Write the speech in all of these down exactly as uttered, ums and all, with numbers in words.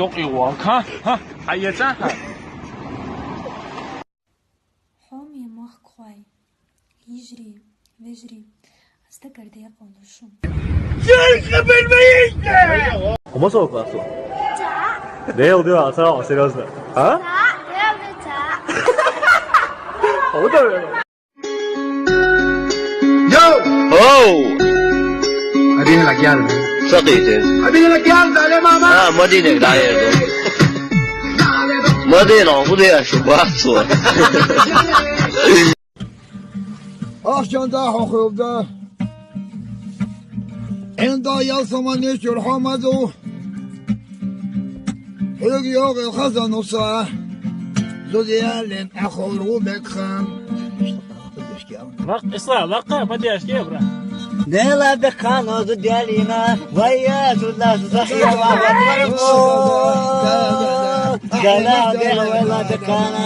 Yok, yok, ha? Ha? Hayır, ha? Хьоме махкахой, йижарий, вежарий, аз тӀаккха къамаьл дергда шуга. Хьо массо класс ва? Дел дел, а, серьёзно. А? Хьо да? Йоу! Оу! Адина лагял. Сакъите. Адина лагял, дале мама. А, Мадина лагял. Мадина, куда я шубацу? Ахчан да хохобда. Энда ял самане чур хамаду. Хьуг йог хазануса. Зудиялен ахору бекхан. Вак-, Исла, вакъа, поддержки, бра. Нела бекхано зудиялина, вая зудла зудахия ва ватвармо. Гала бела вела бекхана.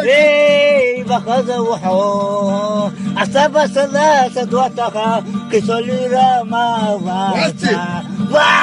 Эй, бахаза ухо. Асаба сала садватаха, кисолира ма вата. Васти. Ва!